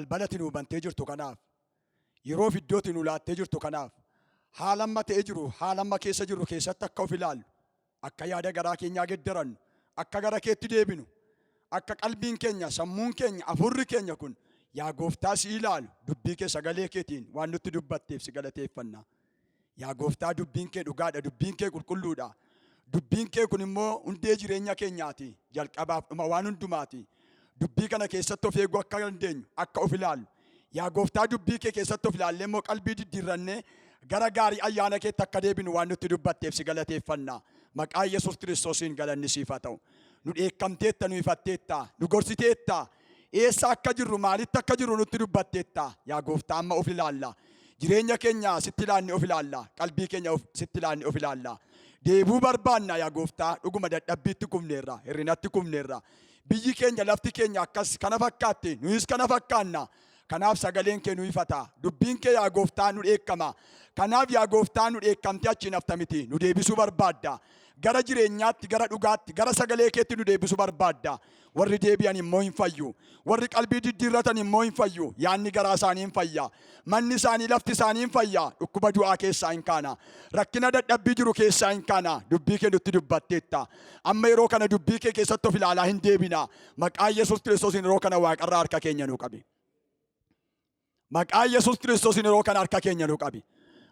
Balbalati nuu bantee jirtu kanaaf, yeroof iddootti nu laattee jirtu kanaaf, haala amma ta'ee jiru, haala amma keessa jirru keessatti akka of ilaallu, akka yaada garaa keenyaa geddarannu, akka gara keetti deebinu, akka qalbiin keenya, sammuun keenya, hafuurri keenya kun yaa Gooftaa si ilaalu, dubbii kee sagalee keetiin waan nutti dubbatteef si galateeffanna. Yaa Gooftaa, dubbiin kee dhugaadha, dubbiin kee qulqulluudha. Dubbiin kee kun immoo hundee jireenya keenyaati, jalqabaaf dhuma waan hundumaati. Dubbii kana keessatti of eeguu akka dandeenyu, akka of ilaallu. Yaa Gooftaa, dubbii kee keessatti of ilaallee immoo qalbii diddiirrannee gara gaarii ayyaana keetti akka deebinu waan nutti dubbatteef si galateeffanna. Maqaa Yesuus Kiristoosiin galanni siif haa ta'u. Nu dheekkamteetta, nu ifatteetta, nu gorsiteetta. Eessa akka jirru, maalitti akka jirru nutti dubbatteetta. Yaa Gooftaa, amma of ilaalla. Jireenya keenya sitti ilaanne of ilaalla. Qalbii keenya sitti ilaanne of ilaalla. Deebuu barbaanna, yaa Gooftaa, dhuguma dadhabbiitti kufneerra, hir'inatti kufneerra. Biyyi keenya, lafti keenya akkas kana fakkaatti, nuyis kana fakkaanna. Kanaaf sagaleen kee nu ifata. Dubbiin kee, yaa Gooftaa, nu dheekkama. Kanaaf, yaa Gooftaa, nu dheekkamtee achiin hafta miti. Nu deebisuu barbaadda. Gara jireenyaatti, gara dhugaatti, gara sagalee keetti nu deebisuu barbaadda. Warri deebi'an immoo hin fayyu. Warri qalbii diddiirratan immoo hin fayyu. Yaanni garaa isaanii hin fayya. Manni isaanii, lafti isaanii hin fayya. Dhukkuba du'aa keessaa hin kaana. Rakkina dadhabbii jiru keessaa hin kaana. Dubbii kee nutti dubbatteetta. Amma yeroo kana dubbii kee keessatti of ilaalaa hin deebina. Maqaa Yesuus Kiristoosiin yeroo kana waaqarraa harka keenya nu qabi. Maqaa Yesuus Kiristoosiin yeroo kana harka keenya nu qabi.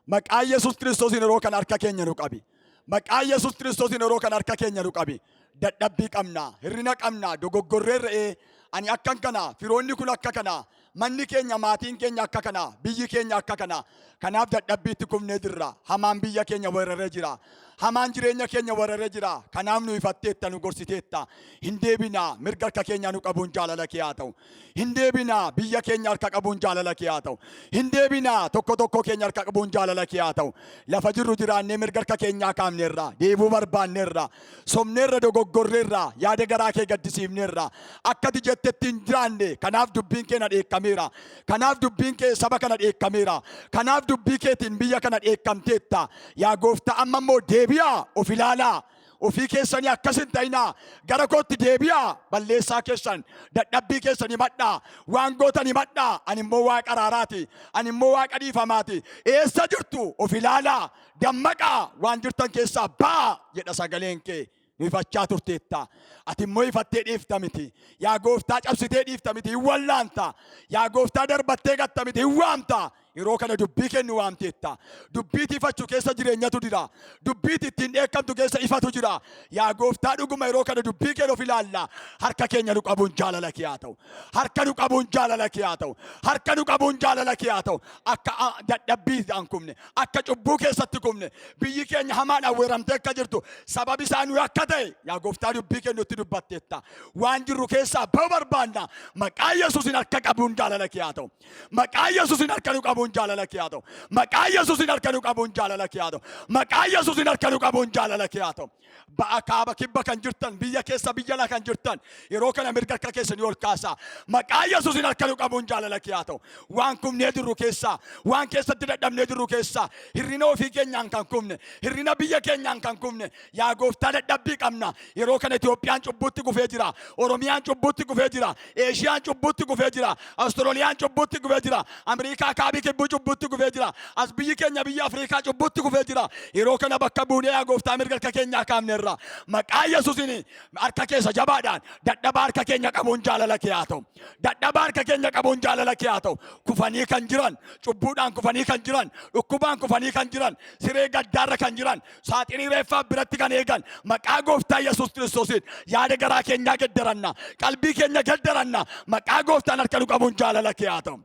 Maqaa Yesuus Kiristoosiin yeroo kana harka keenya nu qabi. Maqaa Yesuus Kiristoosiin yeroo kana harka keenya nu qabi. Dadhabbii qabna, hir'ina qabna, dogoggorreerra'ee ani akkan kana, firoonni kun akka kana, manni keenya, maatiin keenya akka kana, biyyi keenya akka kana. Kanaaf dadhabbiitti kufnee jirra. Hamaan biyya keenya weeraree jira. Hamaan jireenya keenya weeraree jira. Kanaaf nu ifatteetta, nu gorsiteetta. Hin deebinaa, mirga harka keenyaa nu qabuun jaalala kee haa ta'u. Hin deebinaa, biyya keenya harka qabuun jaalala kee haa ta'u. Hin deebinaa, tokko tokko keenya harka qabuun jaalala kee haa ta'u. Lafa jirru jiraannee mirga harka keenyaa kaafneerra, deebuu barbaanneerra, somneerra, dogoggorreerra, yaada garaa kee gaddisiifneerra. Akka ati jettetti hin jiraanne, kanaaf dubbiin kee na dheekkameera. Kanaaf dubbiin kee saba kana dheekkameera. Kanaaf dubbii keetiin biyya kana dheekkamteetta. Yaa Gooftaa, amma immoo deebi'aa, of ilaalaa. Ofii keessanii akkas hin ta'inaa. Gara kootti deebi'aa. Balleessaa keessan, dadhabbii keessan himadhaa. Waan gootan himadhaa. Ani immoo Waaqa araaraati. Ani immoo Waaqa dhiifamaati. Eessa jirtu? Of ilaalaa. Dammaqaa. Waan jirtan keessaa ba'aa jedha sagaleen kee. Nu ifachaa turteetta. Ati immoo ifattee dhiifta miti. Yaa Gooftaa, cabsitee dhiifta miti. Hin wallaanta. Yaa Gooftaa, darbattee gatta miti. Hin waamta. Yeroo kana dubbii kennu waamteetta. Dubbiitti ifachuu keessa jireenyatu jira. Dubbiitti ittiin dheekkamtu keessa ifatu jira. Yaa Gooftaa, dhuguma yeroo kana dubbii kee of ilaalla. Harka keenya nu qabuun jaalala kee haa ta'u. Harka nu qabuun jaalala kee haa ta'u. Harka nu qabuun jaalala kee haa ta'u. Akka dadhabbiidhaan kufne, akka cubbuu keessatti kufne, biyyi keenya hamaadhaan weeramtee akka jirtu, sababi isaa nuyi akka ta'e, yaa Gooftaa, dubbii kee nutti dubbatteetta. Waan jirru keessaa ba'u barbaanna. Maqaa Yesuusin harka qabuun jaalala kee haa ta'u. Maqaa Yesuusin harka nu qabuun jaalala kee haa ta'u. Maqaa Yesuusin harka nu qabuun jaalala kee haa ta'u. Maqaa Yesuusin harka nu qabuun jaalala kee haa ta'u. Ba'a, kaaba, kibba kan jirtan, biyya keessa, biyya ala kan jirtan, yeroo kana mirga harka keessanii ol kaasaa. Maqaa Yesuusin harka nu qabuun jaalala kee haa ta'u. Waan kufnee jirru keessaa, waan keessatti dadhabnee jirru keessaa, hir'ina ofii keenyaan kan kufne, hir'ina biyya keenyaan kan kufne, yaa Gooftaa, dadhabbii qabna. Yeroo kana Itoophiyaan cubbuutti kufee jira. Oromiyaan cubbuutti kufee jira. Eeshiyaan cubbuutti kufee jira. Awustrooliyaan cubbuutti kufee jira. Ameerikaa kaabii kibbuu cubbuutti kufee jira. As biyyi keenya biyya Afrikaa cubbuutti kufee jira. Yeroo kana bakka buunee, yaa Gooftaa, mirga harka keenyaa kaafneerra. Maqaa Yesuusiin harka keessa jabaadhaan dadhabaa harka keenya qabuun jaalala kee haa ta'u. Dadhabaa harka keenya qabuun jaalala kee haa ta'u. Kufanii kan jiran, cubbuudhaan kufanii kan jiran, dhukkubaan kufanii kan jiran, siree gaddaarra kan jiran, saaxinii reeffaa biratti kan eegan, maqaa Gooftaa Yesuus Kiristoosiin yaada garaa keenyaa geddaranna. Qalbii keenya geddaranna. Maqaa Gooftaan harka nu qabuun jaalala kee haa ta'u.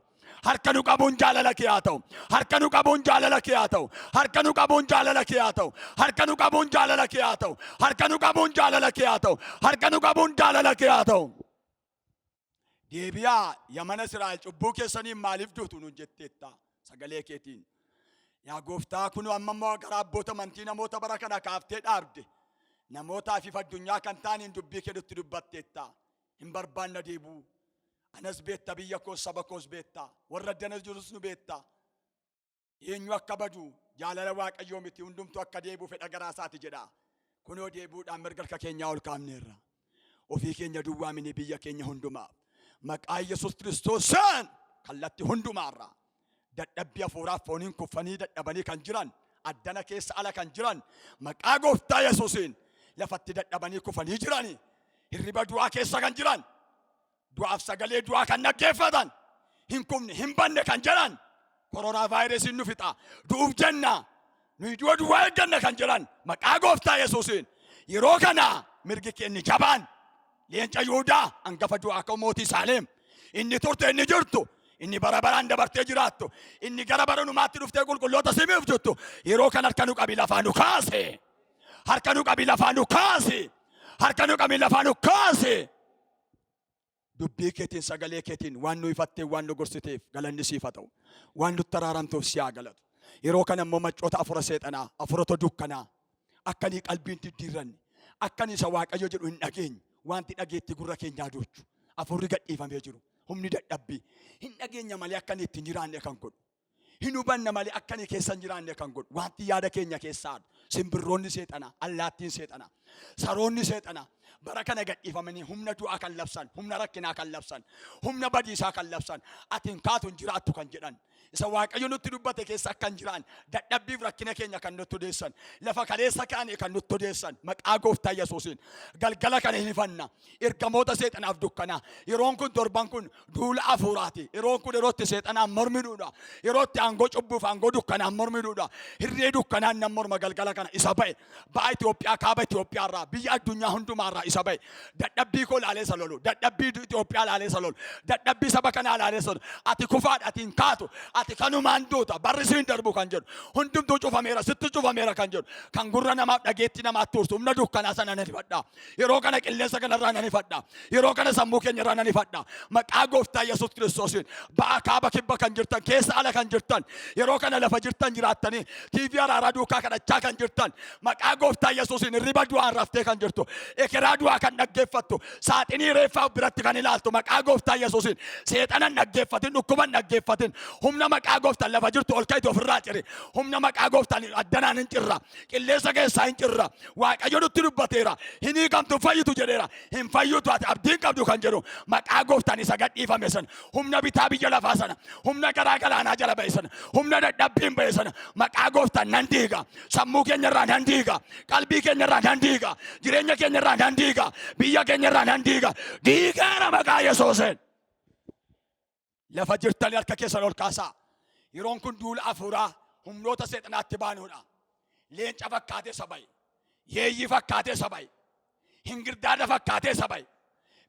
Harka nu qabuun jaalala kee haa ta'u. Harka nu qabuun jaalala kee haa ta'u. Harka nu qabuun jaalala kee haa ta'u. Harka nu qabuun jaalala kee haa ta'u. Harka nu qabuun jaalala kee haa ta'u. Harka nu qabuun jaalala kee haa ta'u. Deebi'aa, yaa mana Israa'el, cubbuu keessaniin maaliif duutu nuun jetteetta sagalee keetiin. Yaa Gooftaa, kun amma immoo gara abboota amantii namoota bara kana kaaftee dhaabde. Namootaaf ifa addunyaa kan ta'aniin dubbii kee nutti dubbatteetta. Hin barbaanna deebuu. Anas beetta, biyya koos, saba koos beetta. Warra addanas jirus nu beetta. Eenyu akka badu jaalala Waaqayyoo miti, hundumtuu akka deebi'u fedha garaa isaati jedha. Kunoo deebi'uudhaan mirga harka keenyaa ol kaafneerra. Ofii keenya duwwaa mini, biyya keenya hundumaaf. Maqaa Yesuus Kiristoosaan Kallatti hundumaarraa dadhabbii hafuuraaf fooniin kuffanii dadhabanii kan jiran, addana keessa ala kan jiran, maqaa Gooftaa Yesuusiin lafatti dadhabanii kufanii jirani, hirriba du'aa keessa kan jiran, du'aaf sagalee du'aa kan dhaggeeffatan, hin kufne, hin banne kan jedhan, koronaa vaayirasiin nu fixa, du'uuf jenna, nuyi du'a duwwaa eegganna kan jedhan, maqaa Gooftaa Yesuusiin yeroo kana mirgi keenya jabaan leenca Yihudaa, hangafa du'aa ka'u, mootii Saaleem, inni turte, inni jirtu, inni bara baraan dabartee jiraattu, inni gara bara dhumaatti dhuftee qulqulloota simiif jirtu, yeroo kan harka nu qabi lafaa nu kaase, harka nu qabi lafaa nu kaase, harka nu qabi lafaa nu kaase. Dubbii keetiin, sagalee keetiin waan nu ifattee, waan nu gorsiteef galanni siif haa ta'u. Waan nutti araaramtuuf si haa galatu. Yeroo kana immoo maccoota afura seexanaa, afurota dukkanaa, akkanii qalbiin diddiirranne, akkanii isa Waaqayyo jedhu hin dhageenye, wanti dhageetti gurra keenyaa duuchu, afurri gadhiifamee jiru, humni dadhabbii hin dhageenya malee akkanii ittiin jiraanne kan godhu, hin hubanna malee akkanii keessa hin jiraanne kan godhu, wanti yaada keenya keessaa simbirroonni seexanaa, allaattiin seexanaa, saroonni seexanaa bara kana gadhiifamanii humna du'aa kan labsan, humna rakkinaa kan labsan, humna badiisaa kan labsan, ati hin kaatu, hin jiraattu kan jedhan, isa Waaqayyo nutti dubbate keessa akka hin jiraan dadhabbiif rakkina keenya kan nutti odeessan, lafa kaleessa kaane kan nutti odeessan, maqaa Gooftaa Yesuusiin galgala kana hin ifanna. Ergamoota seexanaaf dukkanaa, yeroon kun, torban kun duula hafuuraati. Yeroon kun yeroo itti seexanaan morminuudha, yeroo itti aangoo cubbuuf aangoo dukkanaan morminuudha. Hirree dukkanaan nan morma galgala kana. Isa ba'e ba'a Itoophiyaa, kaaba Itoophiyaa irraa, biyya addunyaa hundumaa irraa isa ba'e, dadhabbii koo laalee isa lolu, dadhabbii Itoophiyaa laalee isa lolu, dadhabbii saba kanaa laalee isa lolu, ati kufaadha, ati hin kaatu, ati kanumaan duuta, barri siin darbu kan jedhu, hundumtuu cufameera, sitti cufameera kan jedhu, kan gurra namaaf dhageettii namaatti tursu, humna dukkanaa sana nan ifadha yeroo kana. Qilleensa kanarraa nan ifadha yeroo kana. Sammuu keenya irraa nan ifadha maqaa Gooftaa Yesuus Kiristoosiin. Ba'a, kaaba, kibba kan jirtan, keessa ala kan jirtan, yeroo kana lafa jirtan jiraattanii TV Araaraa duukaa kadhachaa kan jirtan, maqaa Gooftaa Yesuusiin hirriba du'aan raftee kan jirtu, ekeraa du'aa kan dhaggeeffattu, saaxinii reeffaa biratti kan ilaaltu, maqaa Gooftaa Yesuusiin seexanan dhaggeeffatin, dhukkuban dhaggeeffatin. Humna maqaa Gooftaan lafa jirtu ol ka'itu ofirraa ciri. Humna maqaa Gooftaan addanaan hin cirra, qilleensa keessaa hin cirra. Waaqayyo nutti dubbateera, hin hiikamtu, fayyitu jedheera. Hin fayyutu, ati abdiin qabdu kan jedhu, maqaa Gooftaan isa gadhiifame sana, humna bitaa biyya lafaa sana, humna garaa galaanaa jala ba'e sana, humna dadhabbiin ba'e sana, maqaa Gooftaan nan diiga. Sammuu keenya irraa nan diiga, qalbii keenya irraa nan diiga, jireenya keenya irraa nan diiga, biyya keenya irraa nan diiga. Diigeera maqaa Yesuusiin. Lafa jirtanii harka keessan ol kaasaa. Yeroon kun duula afuuraa humnoota seexanaatti baanuudha. Leenca fakkaatee isa ba'e, yeeyyii fakkaatee isa ba'e, hingirdaada fakkaatee isa ba'e,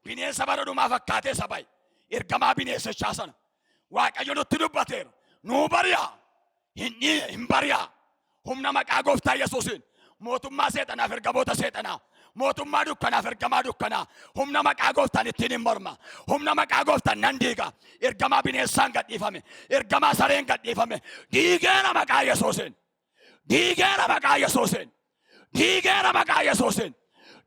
bineensa bara dhumaa fakkaatee isa ba'e, ergamaa bineensichaa sana, Waaqayyo nutti dubbateera, nuu bari'a, hin hin bari'a. Humna maqaa Gooftaa Yesuusiin mootummaa seexanaaf ergamoota seexanaa, mootummaa dukkanaaf ergamaa dukkanaa, humna maqaa Gooftaan ittiin hin morma. Humna maqaa Gooftaan nan diiga. Ergamaa bineensaan gadhiifame, ergamaa sareen gadhiifame, diigeera maqaa Yesuusiin, diigeera maqaa Yesuusiin, diigeera maqaa Yesuusiin,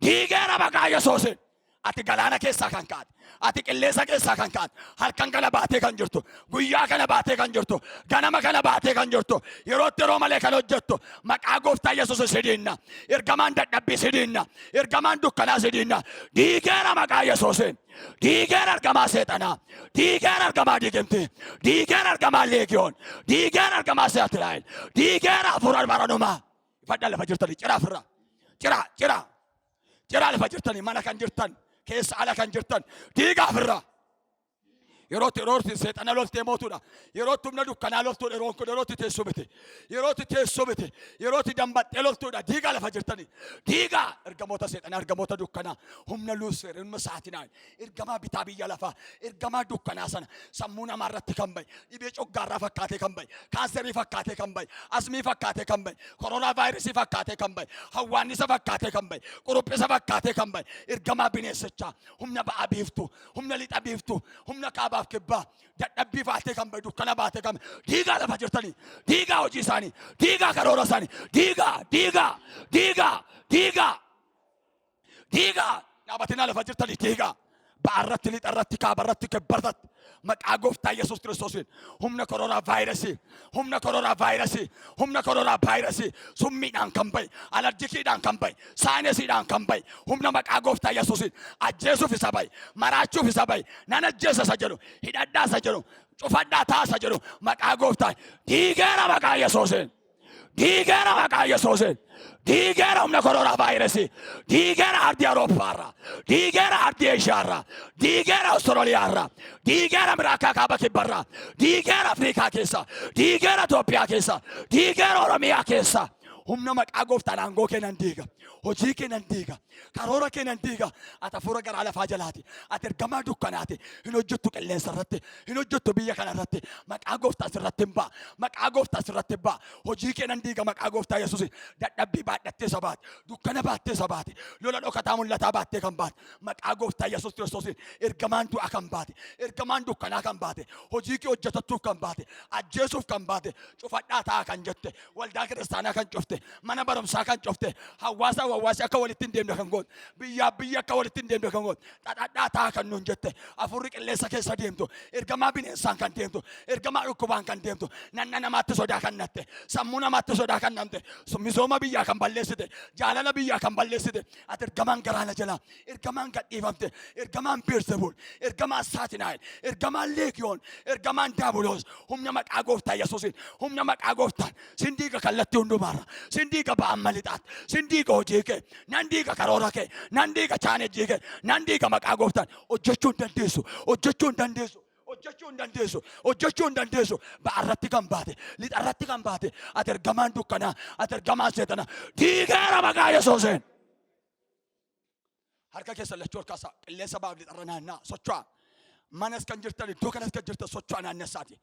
diigeera maqaa Yesuusiin. Ati galaana keessaa kan kaate, ati qilleensa keessaa kan kaate, halkan kana baatee kan jirtu, guyyaa kana baatee kan jirtu, ganama kana baatee kan jirtu, yerootti yeroo malee kan hojjettu, maqaa Gooftaa Yesuus si diinna. Ergamaan dadhabbii si diinna, ergamaan dukkanaa si diinna. Diigeera maqaa Yesuusiin. Diigeera ergamaa seexanaa, diigeera ergamaa diigimti, diigeera ergamaa leegiyoon, diigeera ergamaa seexanaayil, diigeera hafuura baranumaa. Ifadhaa lafa jirtanii, ciraa ofirraa, ciraa, ciraa, ciraa. Lafa jirtanii, mana kan jirtan, keessa ala kan jirtan, diigaa ofirraa. Yerootti yerootti seexana loltee mootuudha. Yerootti humna dukkanaa loltuudha. Yeroon kun yerootti teessoo miti. Yerootti teessoo miti. Yerootti dambaxxee loltuudha. Diigaa lafa jirtanii. Diigaa ergamoota seexanaa, ergamoota dukkanaa, humna Luusfer, humna saatinaa, ergamaa bitaa biyya lafaa, ergamaa dukkanaa sana, sammuu namaa irratti kan ba'e, dhibee coggaarraa fakkaatee kan ba'e, kaanserii fakkaatee kan ba'e, asmii fakkaatee kan ba'e, koronaa vaayirasii fakkaatee kan ba'e, hawwaannisa fakkaatee kan ba'e, quruphisa fakkaatee kan ba'e, ergamaa bineensichaa, humna ba'a biiftuu, humna lixa biiftuu, humna kaabaaf kibbaa, dadhabbii baatee kan ba'e, dukkana baatee kan ba'e, diigaa lafa jirtanii, diigaa hojii isaanii, diigaa karoora isaanii, diigaa, diigaa, diigaa, diigaa, diigaa. Dhaabatinaa lafa jirtanii, diigaa. Ba'arratti, lixarratti, kaabarratti, kibbarratti, maqaa Gooftaa Yesuus Kiristoosiin humna koronaa vaayirasii, humna koronaa vaayirasii, humna koronaa vaayirasii, summiidhaan kan ba'e, alarjikiidhaan kan ba'e, saayinesiidhaan kan ba'e, humna maqaa Gooftaa Yesuusiin ajjeesuuf isa ba'e, maraachuuf isa ba'e, nan ajjeesa isa jedhu, hidhadhaa isa jedhu. Cufadhaa taasa jedhu maqaa gooftaan diigeera maqaa Yesuusiin. Diigeera maqaa Yesuusiin. Diigeera humna koronaa vaayirasii. Diigeera ardii Awurooppaarraa. Diigeera ardii Eeshiyaarraa. Diigeera Awustiraaliyaarraa. Diigeera Ameerikaa kaaba kibbarraa. Diigeera Afrikaa keessa. Diigeera Itoophiyaa keessa. Diigeera Oromiyaa keessa. Humna maqaa gooftaan aangoo kee nan diiga. Hojii kee nan diiga. Karoora kee nan diiga. Ati hafuura garaa lafaa jalaati. Ati ergamaa dukkanaati. Hin hojjettu qilleensa irratti. Hin hojjettu biyya kana irratti. Maqaa gooftaa sirratti hin ba'a. Maqaa gooftaa sirratti hin ba'a. Hojii kee nan diiga maqaa gooftaa Yesuus. Dadhabbii baadhattee isa baate. Dukkana baattee isa baate. Lola dhokataa mul'ataa baattee kan baate. Maqaa gooftaa Yesuus Kiristoosiin ergamaan du'a kan baate. Ergamaan dukkanaa kan baate. Hojii kee hojjetachuuf kan baate. Ajjeesuuf kan baate. Cufadhaa ta'a kan jette. Waldaa kiristaanaa kan cufte. Mana barumsaa kan cufte. Hawaasa hawaasi akka walitti hin deemne kan goote. Biyyaa biyya akka walitti hin deemne kan goote. Xaxadhaa ta'a kan nuun jette. Hafuurri qilleensa keessa deemtu. Ergamaa bineensaan kan deemtu. Ergamaa dhukkubaan kan deemtu. Nanna namaatti sodaa kan natte. Sammuu namaatti sodaa kan namte. Misooma biyyaa kan balleessite. Jaalala biyyaa kan balleessite. Ati ergamaan garaana jalaa. Ergamaan gadhiifamte. Ergamaan Beelzebuul. Ergamaan Saatinaayil. Ergamaan Leegiyoon. Ergamaan Daabuloos. Humna maqaa gooftaa Yesuusiin. Humna maqaa gooftaan. Sin diiga kallattii hundumaarra. Sin diiga ba'amma lixaatti. Sin diiga hojii kee. Nan diiga karoora kee. Nan diiga chaanejii kee. Nan diiga maqaa gooftaan. Hojjechuu hin dandeessu. Hojjechuu hin dandeessu. Hojjechuu hin dandeessu. Hojjechuu hin dandeessu. Ba'arratti kan baate. Lixarratti kan baate. Ati ergamaan dukkanaa. Ati ergamaan seexanaa. Diigeera maqaa Yesuusiin. Harka keessan lachuu harkaasaa qilleensa ba'aaf lixarra naannaa socho'aa. Manas kan jirtan, iddoo kanas kan jirtan, socho'aa naannessaati.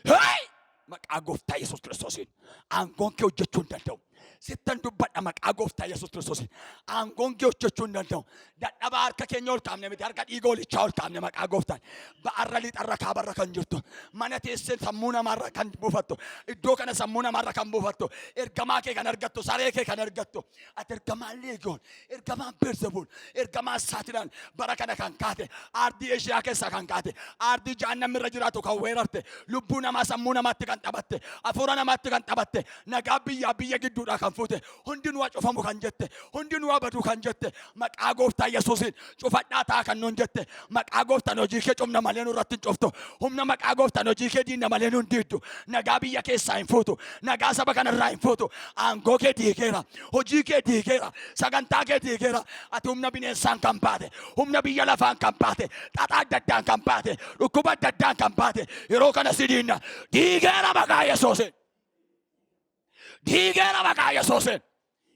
Hey! Maqaa gooftaa Yesuus Kiristoosiin aangoon kee hojjechuu hin danda'u. Sittan dubbadha maqaa gooftaa Yesuus Kiristoosiin. Aangoon kee hojjechuu hin danda'u. Dadhabaa harka keenya ol kaafne miti, harka dhiiga olichaa ol kaafne maqaa gooftaan. Ba'arra, lixarra, kaabarra kan jirtu. Mana teessee sammuu namaarra kan buufattu. Iddoo kana sammuu namaarra kan buufattu. Ergamaa kee kan argattu, saree kee kan argattu. Ati ergamaan Leegiyoon, ergamaan Beelzebuul, ergamaan Saatinaan bara kana kan kaate, aardii Eeshiyaa keessaa kan kaate, aardii jahannamni irra jiraatu kan weerarte, lubbuu namaa sammuu namaatti kan taphatte, hafuura namaatti kan taphatte, nagaa biyyaa biyya gidduudhaa kan fuute, hundinuu haa cufamu kan jette, hundinuu haa badu kan jette, maqaa gooftaa Yesuusiin cufadhaa ta'a kan nuun jette, maqaa gooftaan hojii kee cufna malee nurratti hin cuftu. Humna maqaa gooftaan hojii kee diinna malee nun diiddu. Nagaa biyya keessaa hin fuutu. Nagaa saba kanarraa hin fuutu. Aangoo kee diigeera. Hojii kee diigeera. Sagantaa kee diigeera. Ati humna bineensaan kan baate, humna biyya lafaan kan baate, xaxaa adda addaan kan baate, dhukkuba adda addaan kan baate, yeroo kana si diinna. Diigeera maqaa Yesuusiin. Diigeera maqaa Yesuusiin.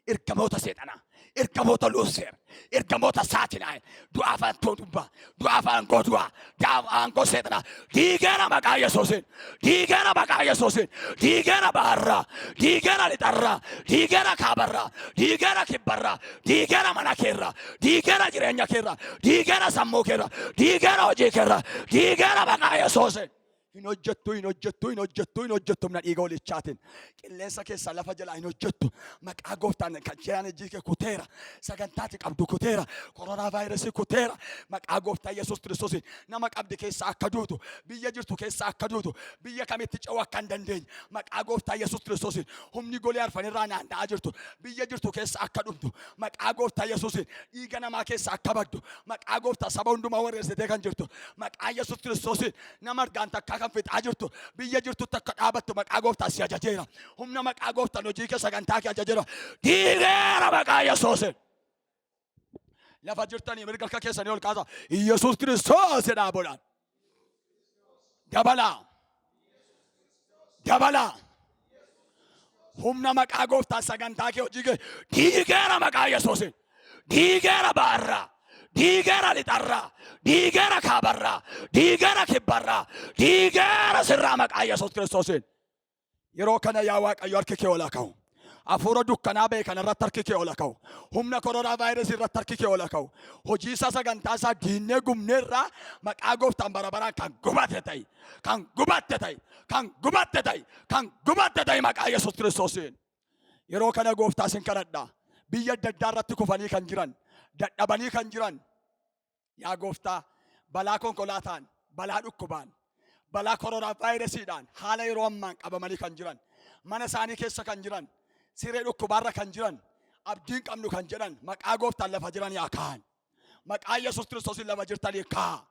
Ergamoota seexanaa, ergamoota Luuseer, ergamoota Saatinaayil, du'a afaan dubbaa, du'a afaan du'aa, du'a aangoo seexanaa, diigeera maqaa Yesuusiin, diigeera maqaa Yesuusiin, diigeera baharraa, diigeera lixarraa, diigeera kaabarraa, diigeera kibbarraa, diigeera mana keerraa, diigeera jireenya keerraa, diigeera sammuu keerraa, diigeera hojii keerraa, diigeera maqaa Yesuusiin. Hin hojjettu, hin hojjettu, hin hojjettu, hin hojjettu humna dhiiga holichaatiin. Qilleensa keessaa lafa jalaa hin hojjettu. Maqaa gooftaan kan jiraan ijji kee kuteera. Sagantaati qabdu kuteera. Koronaa vaayirasii kuteera. Maqaa gooftaa Yesuus Kiristoosiin nama qabdi keessa akka duutu, biyya jirtu keessa akka duutu, biyya kamitti ce'uu akka hin dandeenye. Maqaa gooftaa Yesuus Kiristoosiin humni golee arfanirraa naanna'aa jirtu, biyya jirtu keessa akka dhumtu, maqaa gooftaa Yesuusiin dhiiga namaa keessa akka baddu, maqaa gooftaa saba hundumaa wareessitee kan jirtu, maqaa Yesuus Kiristoosiin nama argaan takkaa kan fixaa jirtu, biyya jirtutti akka dhaabattu maqaa gooftaa si ajajeera. Humna maqaa gooftaan hojii kee, sagantaa kee ajajeera. Diigeera maqaa Yesuusiin. Lafa jirtanii mirga harka keessanii ol kaasa. Yesuus Kiristoos jedhaa godhaan. Dabalaa. Dabalaa. Humna maqaa gooftaan sagantaa kee, hojii kee diigeera maqaa Yesuusiin. Diigeera ba'arraa. Diigeera lixarraa. Diigeera kaabarraa. Diigeera kibbarraa. Diigeera sirraa maqaa Yesuus Kiristoosiin. Yeroo kana yaa Waaqayyo harki kee ol haa ka'u. Hafuura dukkanaa ba'e kana irratti harki kee ol haa ka'u. Humna koronaa vaayirasii irratti harki kee ol haa ka'u. Hojii isaa, sagantaa isaa diinnee gubnee irraa maqaa gooftaan bara baraan kan gubate ta'i. Kan gubatte ta'i. Kan gubatte ta'i. Kan gubatte ta'i maqaa Yesuus Kiristoosiin. Yeroo kana gooftaa sin kadhadha. Biyya adda addaa irratti kufanii kan jiran, dadhabanii kan jiran, yaa gooftaa, balaa konkolaataan, balaa dhukkubaan, balaa koronaa vaayirasiidhaan haala yeroo ammaan qabamanii kan jiran, mana isaanii keessa kan jiran, siree dhukkubaarra kan jiran, abdiin qabnu kan jedhan, maqaa gooftaan lafa jiran yaa ka'an. Maqaa Yesuus Kiristoosiin lafa jirtanii ka'a.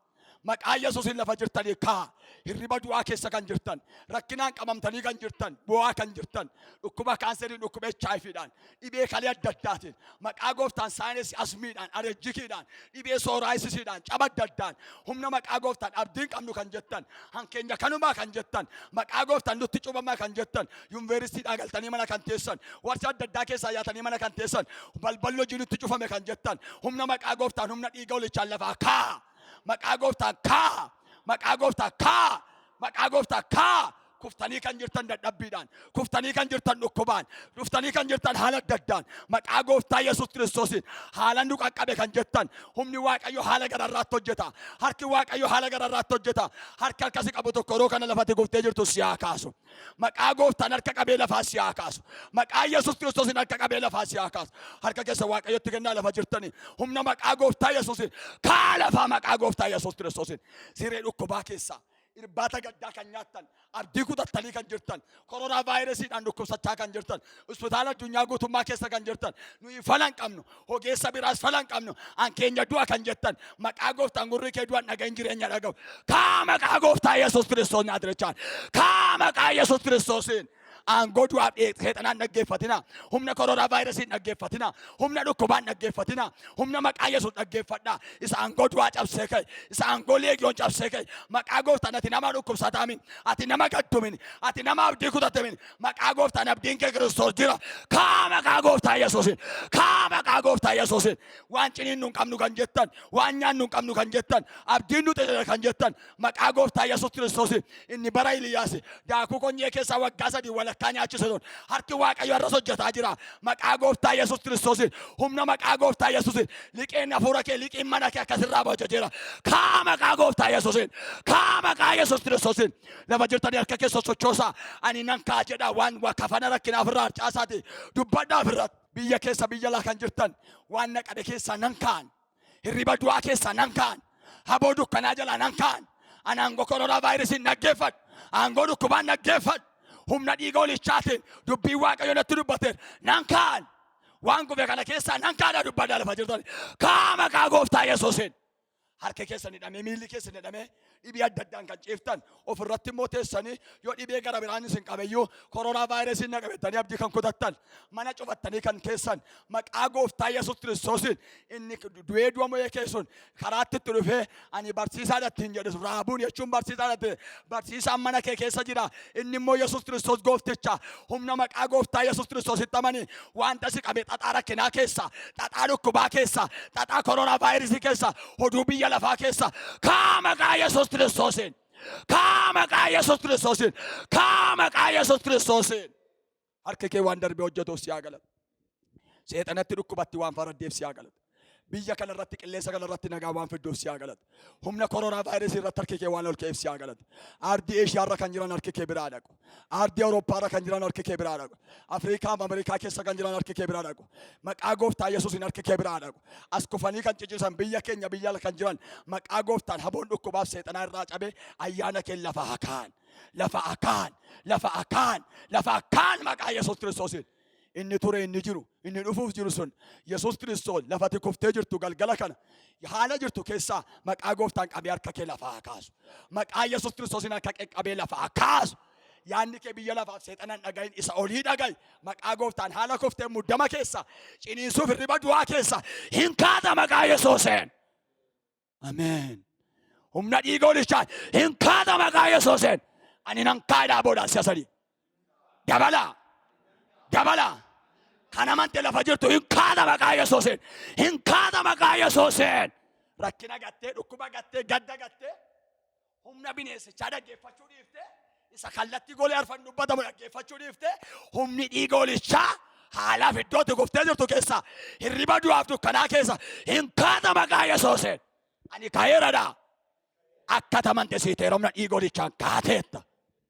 Maqaa Yesuusin lafa jirtanii kaa. Hirriba du'aa keessa kan jirtan, rakkinaan qabamtanii kan jirtan, bu'aa kan jirtan, dhukkuba kaanseriin, dhukkuba HIVdhaan, dhibee kalee adda addaatiin, maqaa gooftaan sinus asmiidhaan, allergiciidhaan, dhibee psoriasisiidhaan, caba adda addaan, humna maqaa gooftaan abdiin qabnu kan jettan, hankeenya kanumaa kan jettan, maqaa gooftaan nutti cubamaa kan jettan, yuunivarsiitiidhaa galtanii mana kan teessan, warshaa adda addaa keessaa yaatanii mana kan teessan, balballi hojii nutti cufame kan jettan, humna maqaa gooftaan, humna dhiiga olichaan lafaa kaa. Maqaa gooftaan kaa. Maqaa gooftaa kaa. Maqaa gooftaa kaa. Kuftanii kan jirtan dadhabbiidhaan, kuftanii kan jirtan dhukkubaan, kuftanii kan jirtan haala adda addaan, maqaa gooftaa Yesuus Kiristoosiin haala nu qaqqabe kan jettan, humni Waaqayyo haala gararraatti hojjeta. Harki Waaqayyo haala gararraatti hojjeta. Harki harkasi qabu tokko yeroo kana lafatti kuftee jirtu si haa kaasu. Maqaa gooftaan harka qabee lafaa si haa kaasu. Maqaa Yesuus Kiristoosiin harka qabee lafaa si haa kaasu. Harka keessa Waaqayyotti kennaa lafa jirtanii. Humna maqaa gooftaa Yesuusiin kaa lafaa, maqaa gooftaa Yesuus Kiristoosiin. Siree dhukkubaa keessaa irbaata gaddaa kan nyaattan, abdii kutattanii kan jirtan, koronaa vaayirasiidhaan dhukkubsachaa kan jirtan, hospitaala addunyaa guutummaa keessa kan jirtan, nuyi fala hin qabnu, ogeessa biraas fala hin qabnu, an keenya du'a kan jettan, maqaa gooftaan gurri kee du'an dhagahin, jireenya dhaga'u. Kaa maqaa gooftaa Yesuus Kiristoos Naazirichaan. Kaa maqaa Yesuus Kiristoosiin. Aangoo du'aaf seexanaan dhaggeeffatina. Humna koronaa vaayirasiin dhaggeeffatina. Humna dhukkubaan dhaggeeffatina. Humna maqaa Yesuus dhaggeeffadha. Isa aangoo du'aa cabsee ka'e. Isa aangoo leegiyoon cabsee ka'e. Maqaa gooftaan ati nama dhukkubsataamin. Ati nama gaddumin. Ati nama abdii kutatemin. Maqaa gooftaan abdiin kee Kiristoos jira. Kaa maqaa gooftaa Yesuusin. Kaa maqaa gooftaa Yesuusin. Waan ciniinnu hin qabnu kan jettan. Waan nyaannu hin qabnu kan jettan. Abdiin nu xixire kan jettan. Maqaa gooftaa Yesuus Kiristoos, inni bara Iliyaas daakuu konyee keessaa waggaa 3 walakkaa nyaachise sun, harki Waaqayyo har'as hojjetaa jira. Maqaa gooftaa Yesuus Kiristoos, humna maqaa gooftaa Yesuus, liqeen hafuura kee, liqiin mana kee akkasirraa hojjeteera. Kaa maqaa gooftaa Yesuusin. Kaa maqaa Yesuus Kiristoosiin. Lafa jirtanii harka keessa sochoosaa. Ani nan kaa jedha, waan kafana rakkinaa ofirraa harcaasaati. Dubbadhaa ofirratti. Biyya keessa, biyya alaa kan jirtan, waan naqade keessaa nan ka'an. Hirriba du'aa keessaa nan ka'an. Haboo dukkanaa jalaa nan ka'an. Ani aangoo koronaa vaayirasiin dhaggeeffadhu. Aangoo dhukkubaan dhaggeeffadhu. Humna dhiiga olichaatiin dubbiin Waaqayyo natti dubbateen nan ka'an. Waan kufe kana keessaa nan ka'adha, dubbadhaa lafa jirtan. Kaa maqaa gooftaa Yesuusiin. Harka keessan hidhamee, miilli keessan hidhamee, dhibee adda addaan kan ciiftan, ofirratti immoo teessanii yoo dhibee gara biraan isin qabeyyuu koronaa vaayirasiin na qabettanii abdii kan kutattan, mana cufattanii kan teessan, maqaa gooftaa Yesuus Kiristoosiin inni du'ee du'a mo'ee keessun karaatti itti dhufee ani barsiisaadha ittiin jedhu, raabuun jechuun barsiisaadha itti barsiisaan mana kee keessa jira. Inni immoo Yesuus Kiristoos goofticha. Humna maqaa gooftaa Yesuus Kiristoositti amanii wanta si qabe, xaxaa rakkinaa keessa, xaxaa dhukkubaa keessa, xaxaa koronaa vaayirasii keessa, oduu biyya lafaa keessa, kaa maqaa Yesuus Kiristoosiin. Kaa maqaa Yesuus Kiristoosiin. Kaa maqaa Yesuus Kiristoosiin. Harki kee waan darbee hojjetuuf si haa galatu. Seexanatti dhukkubatti waan faraddeef si haa galatu. Biyya kana irratti, qilleensa kana irratti nagaa waan fidduuf si haa galatu. Humna koronaa vaayirasii irratti harki kee waan ol ka'eef si haa galatu. Aardii Eeshiyaa irra kan jiran harki kee biraa dhaqu. Aardii Awurooppaa irra kan jiran harki kee biraa dhaqu. Afrikaa fi Ameerikaa keessa kan jiran harki kee biraa dhaqu. Maqaa gooftaa Yesuusiin harki kee biraa dhaqu. As kufanii kan ciciisan, biyya keenya, biyya ala kan jiran, maqaa gooftaan haboon dhukkubaaf seexanaa irraa cabee ayyaana kee lafa haa kaa'an. Lafa haa kaa'an. Lafa haa kaa'an. Lafa haa kaa'an maqaa Yesuus Kiristoosiin. Inni ture, inni jiru, inni dhufuuf jiru sun Yesuus Kiristoos lafati kuftee jirtu galgala kana haala jirtu keessaa maqaa gooftaan qabee harka kee lafaa haa kaasu. Maqaa Yesuus Kiristoosiin harka kee qabee lafaa haa kaasu. Yaadni kee biyya lafaaf seexanan dhagahin, isa olii dhagahi. Maqaa gooftaan haala kuftee muddama keessa, ciniinsuuf hirriba du'aa keessa hin kaata maqaa Yesuusiin. Ameen. Humna dhiiga olichaan hin kaata maqaa Yesuusiin. Ani nan kaadhaa boodaan si'a sadii. Dabalaa. Dabalaa. Kan amante lafa jirtu hin kaata maqaa Yesuusiin. Hin kaata maqaa Yesuusiin. Rakkina gattee, dhukkuba gattee, gadda gattee, humna bineensichaa dhaggeeffachuu dhiiftee, isa kallattii golee arfan dubbatamu dhaggeeffachuu dhiiftee, humni dhiiga olichaa haalaaf iddootti kuftee jirtu keessa, hirriba du'aaf dukkanaa keessa hin kaata maqaa Yesuusiin. Ani ka'eeradha. Akka tamante siiteera, humna dhiiga olichaan kaateetta.